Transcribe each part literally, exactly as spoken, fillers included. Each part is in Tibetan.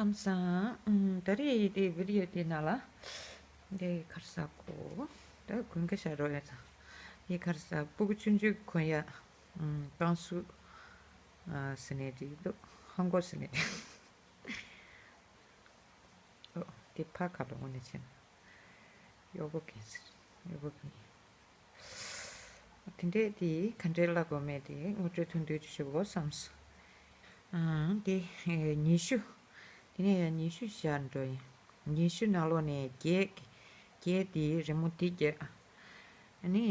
ལགས་སོ། ཨམ། ད་རེས་དེ་བི་ཌི་ཡོ་དེ་ནང་ལ་དེ་ག་རེ་ཟེར་གོ། ད་དགུན་ཁ་ཤར་རོ་ཡ་ཚ། དེ་ག་རེ་ཟེར། སྤུ་གུ་ཆུང་ཆུང་གོན་ཡ། ཨམ། རྐང་ཟུར། ཨ། ཟེར་ནས་འགྲིག་འདུག་ཧང་གོ་ཟེར་ནས། ཨོ། དེ་ཕར་ཁ་ལོ་ངོ་ནས་བྱས་ན། གཡོག་པོ་གིན་ཟེར། གཡོག་པོ་གིན། དེ་འདྲས་དེ་ག་འདྲས་བརླག་དགོས་མེད་དེ་ངོ་སྤྲོད་ཐུང་ཐུང་ཅིག་ཞུ་དགོས་བསམས། ཨང་། དེ་ཉི་ཤུ། དེ་ནས་ཡང་ཉི་ཤུ་བཞག་འགྲོ་ཡིན། ཉི་ཤུ་ནང་ལོགས་ནས་བརྒྱད། བརྒྱད་དེ་རི་མོ་དེ་བརྒྱབ། ཨ་ནི་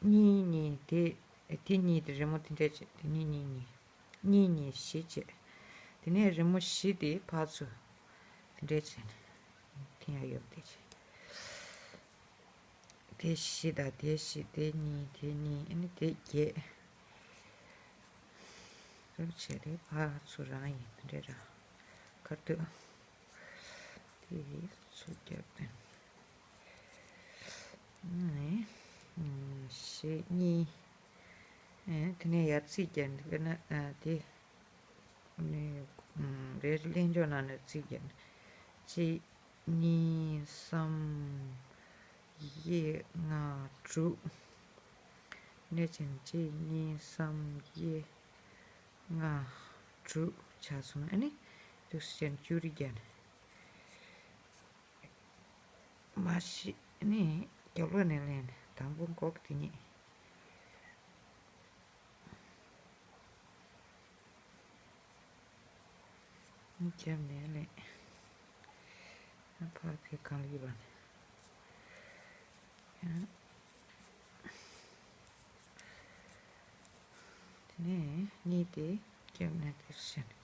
གཉིས་གཉིས་དེ། དེ་གཉིས་དེ་རི་མོ་དེ་འདྲས་བྱས། དེ་གཉིས་གཉིས་གཉིས། གཉིས་གཉིས་བཞི་བྱས། དེ་ནས་རི་མོ་བཞི་དེ་ཕར་ཚུར་དེ་འདྲས་བྱས་ནས། དེ་ཡང་ཡོད་དེ་བྱས། དེ་བཞི་དང་དེ་བཞི། དེ་གཉིས། དེ་གཉིས། ཨ་ནི་དེ་བརྒྱད། རེ་བྱས་ཏེ་ཕར་ཚུར་རང་ཡིན་དེ་འདྲས་ར། ཁ་ཐུག་དེ་ཚུར་བརྒྱབ་སྟེ། ཨ་ནི་བཞི་གཉིས། ཨེ། དེ་ནས་ཡར་རྩིས་བརྒྱབ་འདུག་ན། ཨ། དེ་ནས་རེ་རེ་ལེན་ཆོག་ནང་ནས་རྩིས་བརྒྱབ་ནས། གཅིག་གཉིས། གསུམ། བཞི། ལྔ། དྲུག་ནས་བྱས་ནས་གཅིག་གཉིས། གསུམ། བཞི། ལྔ། དྲུག་ཆགས་སོང་། ཨ་ནི་འདུག་སེ་བྱས་ནས་བཅུ་རེ་བརྒྱབ་ནས། མ་གཞི་ནི་རྒྱབ་ལོགས་ནས་ལེན། དང་པོ་མགོ་དེ་གཉིས། རྒྱབ་ནས་ལེན། ཕར་དེ་གང་ལ་ཡོད་པ་ནས། དེ་ནས་གཉིས་དེ་རྒྱབ་ནས་དེར་བྱས།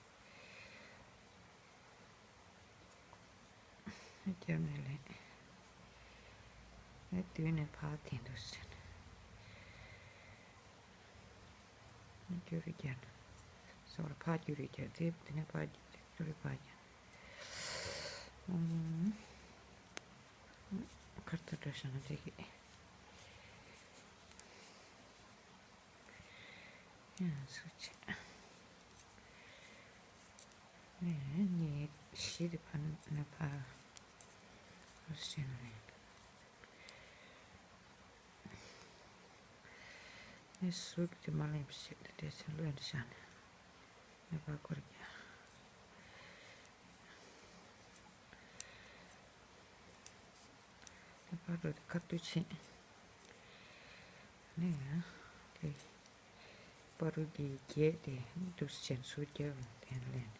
རྒྱབ་ནས་ལེན། ཨེ། མདུན་ནས་ཕར་དེ་འདུག་ཟེར། བཅུ་རེ་བརྒྱབ། སོ་ར་ཕར་བཅུ་རེ་བརྒྱབ། དེ་དེ་ནས་ཕར་བཅུ་རེ་ཕར་བརྒྱབ། ཨུམ། ཁར་ཐུག་འགྲོ་བཞག་ན་འགྲིག་གི། ཡང་སུ་ཆེ། ནས་ནས་བཞི་དེ་ཕར་ནས་ཕར་བྱས་ནས། ནས་ཟུག་དེ་མ་ལེན་པ་ཞིག་ཏུ་དེ་ཚོ་ལོན་བཞག་ནས། ནས་ཕར་སྐོར་རྒྱག་ནས་ཕར་འགྲོ་དེ་ཁ་ཐུག་ཕྱིན། ནས་དེ། པ་རུ་གི་བརྒྱད་དེ་འདུག་སེ་བྱས་ཚུར་རྒྱབ་དེ་ལེན།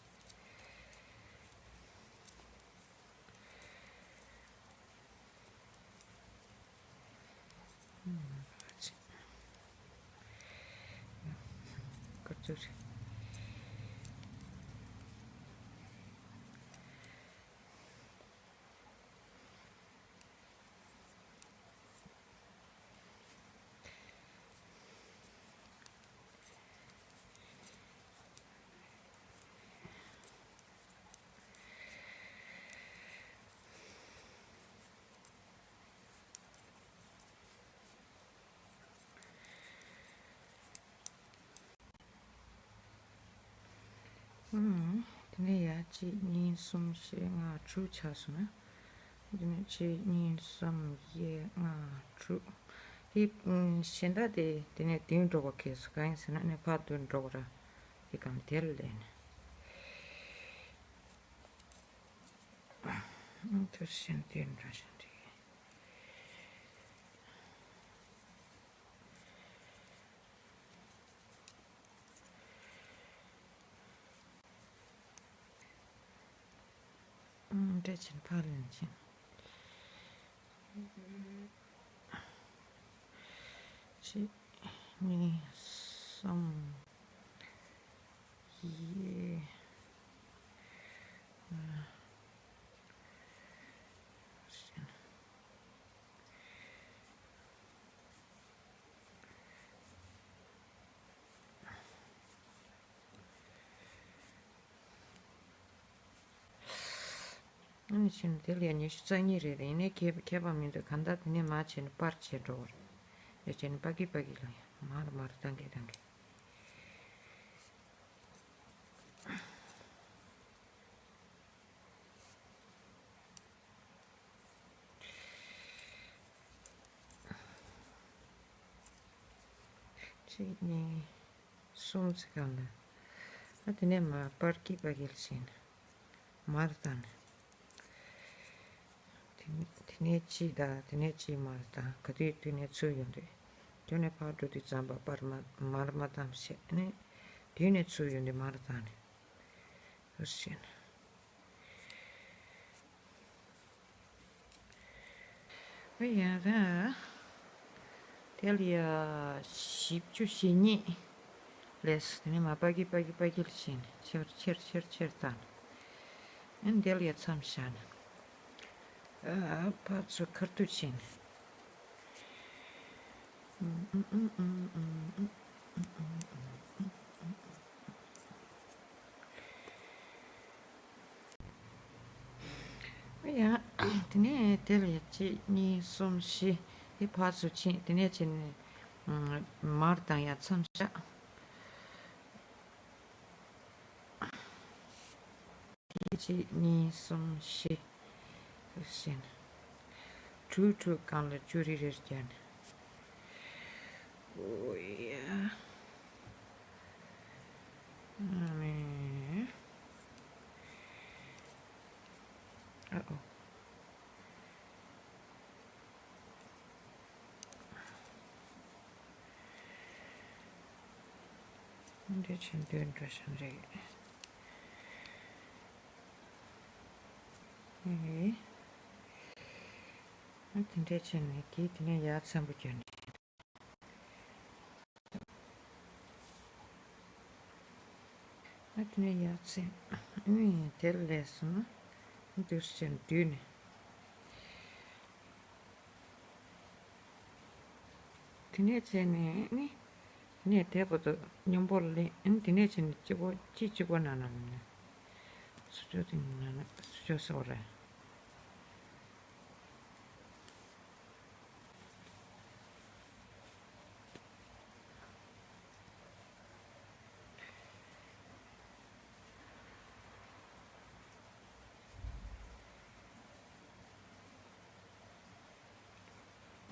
སྐར་ཚོགས་རེད། ཨུམ། དེ་ནས་ཡ་གཅིག་གཉིས་གསུམ་བཞི་ལྔ་དྲུག་ཆགས་སོང་ན། དེ་ནས་གཅིག་གཉིས་གསུམ་བཞི་ལྔ་དྲུག་དེ་གཞན་དག་དེ་དེ་ནས་མདུན་འགྲོ་བ་གལ་སྲིད་གང་ཡིན་ཟེར་ན། ནས་ཕར་མདུན་འགྲོ་བ་ར། དེ་གང་དེ་ལ་ལེན། ཨུམ། དེ་གཞན་དེ་འདྲ་ཞིག་རེད། ཨང་། འདྲ་ཆེན་ཕར་ལེན་ཆེན། གཅིག་གཉིས། གསུམ། བཞི། ལྔ། ཨ་ནི་ཕྱིན་དེ་ལ་ཡང་ཉི་ཤུ་རྩ་གཉིས་རེད། ཡིན་ནའི་ཁྱད་ཁྱད་པར་མི་འདུག་གང་ལྟར་དེ་ནས་མར་བྱས་ནས་པར་བྱས་འགྲོ་བ་རེད། ཡ་བྱས་ནས་པ་ཀི་པ་ཀི་ལ་ཡང་མར་མར་བཏང་གི་བཏང་གི། གཅིག་གཉིས་གསུམ་ཚིག་གང་ལ། ཨ་དེ་ནས་མ་པར་ཀི་པ་ཀིལ་ཕྱིན། མར་བཏང་། དེ་ནས་དེ་ནས་གཅིག་དང་དེ་ནས་གཅིག་མར་བཏང་། ག་དུས་དེ་ནས་ཚུར་ཡོང་དུས། དེ་ནས་ཕར་འགྲོ་དུས་ཙམ་པ་པར་མ་མར་མ་བཏང་བྱས་ནས། དེ་ནས་ཚུར་ཡོང་དུས་མར་བཏང་ནས། འོ་ཟེར་ན། ཨོ་ཡ་ར། དེ་ལ་ཡ་བཞི་བཅུ་ཞེ་གཉིས་ལས། དེ་ནས་མ་པ་ཀི་པ་ཀི་པ་ཀི་ལ་ཕྱིན་ནས་ཆེར་ཆེར་ཆེར་ཆེར་བཏང་། ཨ་ནི་དེ་ལ་ཡ་མཚམས་བཞག་ནས། ཨ་ཕར་ཚུར་ཁ་ཐུག་ཕྱིན་ནས། ཡང་དེ་ནས་དེ་ལ་ཡ་གཅིག་གཉིས་གསུམ་བཞི། དེ་ཕར་ཚུར་ཕྱིན། དེ་ནས་ཕྱིན་ནས་མར་བཏང་ཡ་མཚམས་བཞག་གཅིག་གཉིས་གསུམ་བཞི། ཟེར་ནས། དྲུག་དྲུག་སྒང་ལ་བཅུ་རེ་རེར་བརྒྱབ་ནས། ཨོ་ཡ། ཨ་མེ། ཨ་ཨོ། འདི་ཆེན་དོན་འགྲོ་བཞིན་རེད། ཨེ། ཨ་དེ་འདྲས་བྱས་ནས་དེ་དེ་ནས་ཡར་ཚན་པོ་བརྒྱབ་ནས། ཨ་དེ་ནས་ཡར་ཚན། ཨ་ནི་དེར་ལས་སོང་ན། འདུག་སེ་བྱས་ནས་བསྡུས་ནས། དེ་ནས་བྱས་ནས་ནི། དེ་ནས་དེ་བར་དུ་མཉམ་པོ་ལེན། ཨ་ནི་དེ་ནས་བྱས་ནས་གཅིག་པོ་གཅིག་གཅིག་པོ་ནང་ན་མིན་ན། སུ་ཅོ་དེ་ནང་ན་སུ་ཅོ་ཟེར་བ་རེད།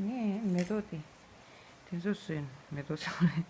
ངས་མེ་ཏོག་དེ། དེ་ཚོ་བཟོས་ནས་མེ་ཏོག་བཟོས་རེད།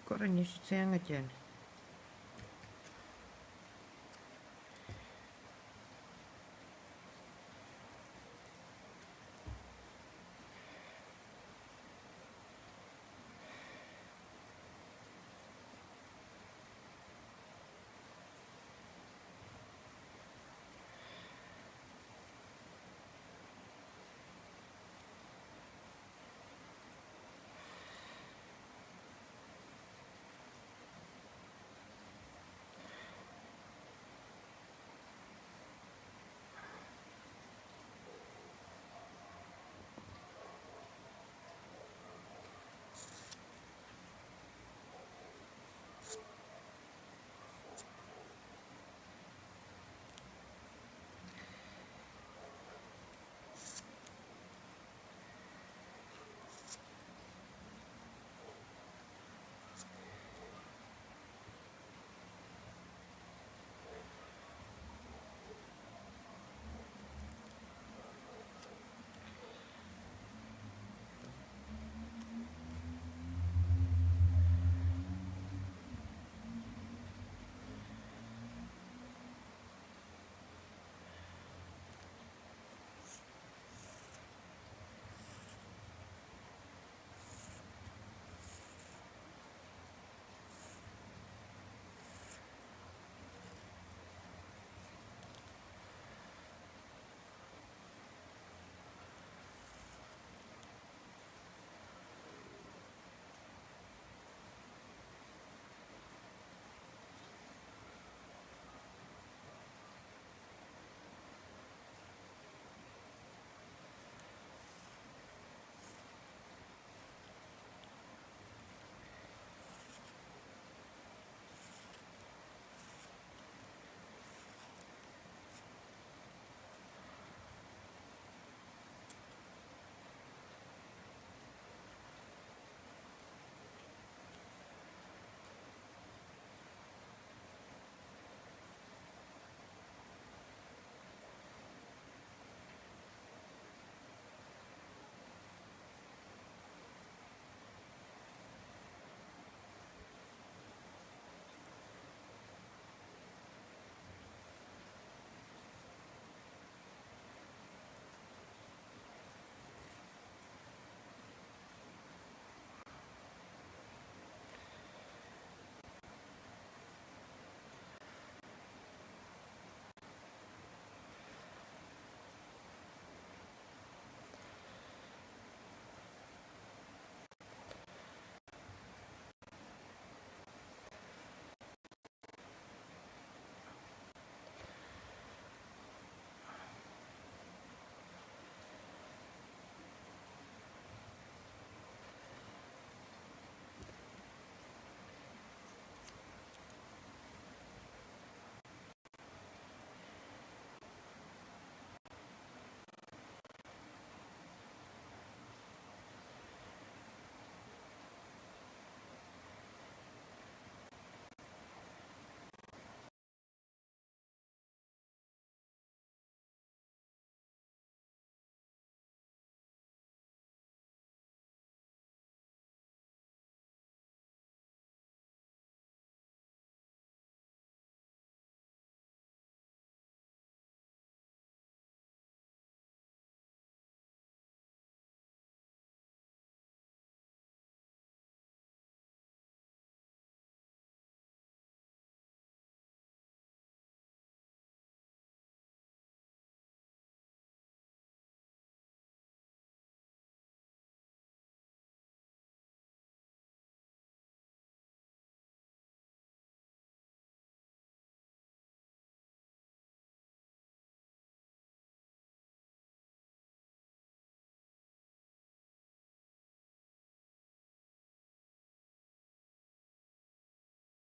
སྐོར་ར་ཉི་ཤུ་རྩ་ལྔ་བརྒྱབ་ནས།